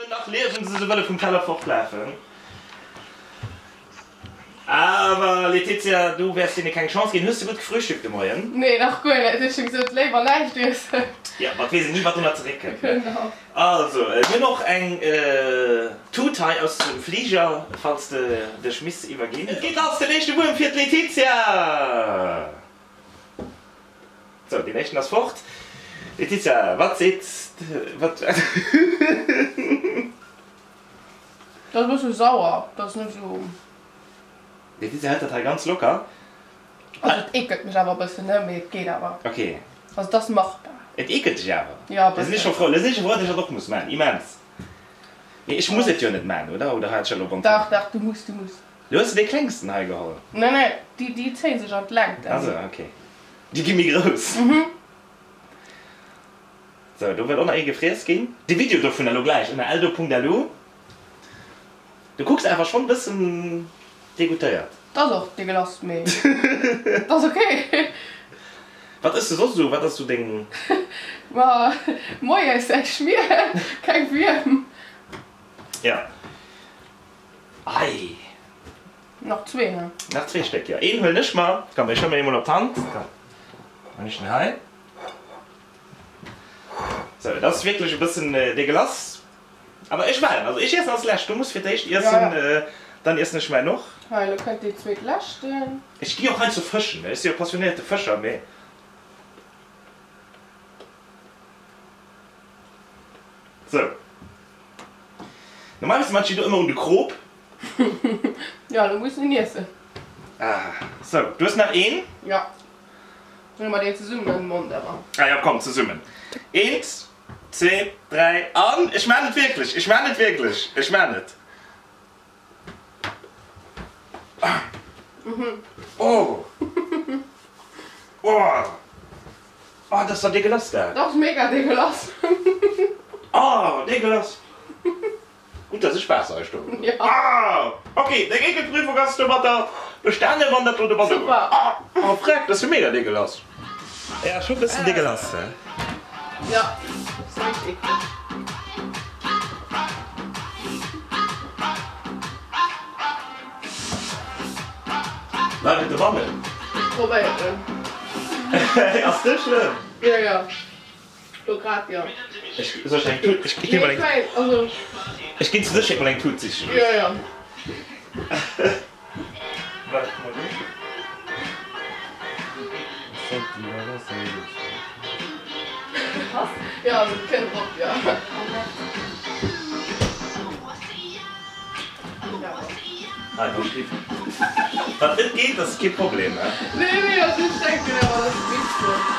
Nach liewen se, se wëlle vum Teller fortlafen. Awer Letizia, du wäers deene keng Chance ginn. Hues de gutt gefrühstückt de Moien? Nee, nach guer net. Ech hu gesot, léiwer näischt iessen. Jo, ma et weess een ni, wat do nach zeréckkënnt, ne? Genau. Also, mir hunn och eng Tut hei aus dem Fliger, falls de dech misst iwwerginn. Et geet lass, den éischte Wuerm fir d'Letizia! Sou, deen éischten ass fort. Letizia, wat seet, wat. Dat ass e bësse sauer, dat ass net esou. Letizia hëlt dat hei ganz locker. Also et eekelt mech awer e bëssen, ne, mee et geet awer. Ok. Also et ass machbar. Et eekelt dech awer? Jo, e Da sinn ech bëssen. scho frou, da sinn ech scho frou, datt ech dat och muss maachen. Immens. Mee ech muss et jo net maachen, oder? Oder hat ech dat elo op Dach, dach, du muss, du muss. Lo hues de dee klengsten hei geholl. Nee, nee, déi, déi zéien sech an d'Längt. Ah sou, ok. Déi gi méi grouss. Mhm. Sou, do wëll och nach ee gefriess ginn. De Video dovunner elo gläich ënner eldo.lu. Du kucks awer schonn bëssen degoutéiert. T'ass och degelass, mee t'ass ok. Wat ëss de soss esou? Wat ass esou deng. Ma moies eng Schmier, keng Wierm. Ja. Ei. Nach zwee, he? Nach zwee Stéck, jo. Een huelen ech mer. Komm, ech huele mer ee mol op d'Hand. Komm, hunn ech den hei. Sou, et ass wierklech e bëssen degelass. Awer ech well, also ech iessen als lescht. Du muss fir d'éischt iessen, dann iessen ech mäin och. Hei, elo kënnt dee zweet leschten. Ech gi och heiansdo fëschen, ech si jo passionéierte Fëscher, mee. Sou. Normalerweis maan ech déi do ëmmer un de Krop. Jo, elo muss en iessen. Ah, sou, du hues nach een? Jo. Huele mer deen zesummen an den Mond awer. Ah jo, komm, zesummen. Eent, zwee, dräi an ech maan et wierklech, ech maan et wierklech, ech maan et. Oh! Oh! Oh, dat ass da degelass dat! Dat ass mega degelass! Oh, degelass! Gutt, dass ech Waasser hei stoen hunn. Ah! Ok, deng Eekelprüfung ass domatter bestanen, wann dat do de Banne Super! Oh, freck, dat ass jo mega degelass! Ja, scho bëssen degelass, he? Ja, ass richteg eekleg. Bleift et dobannen? Ech probéieren. Ass net schlëmm. Jo jo, lo grad jo. Ech soll ech eng Tut, ech ginn mol eng, also ech ginn zu sécherheet mol eng Tut sichen. Jo jo. Waart mol do. Jo, also et kënnt drop, jo. Wat net geet ass kee Problem, he? Nee, nee, also ech denken awer, dat ass wichteg.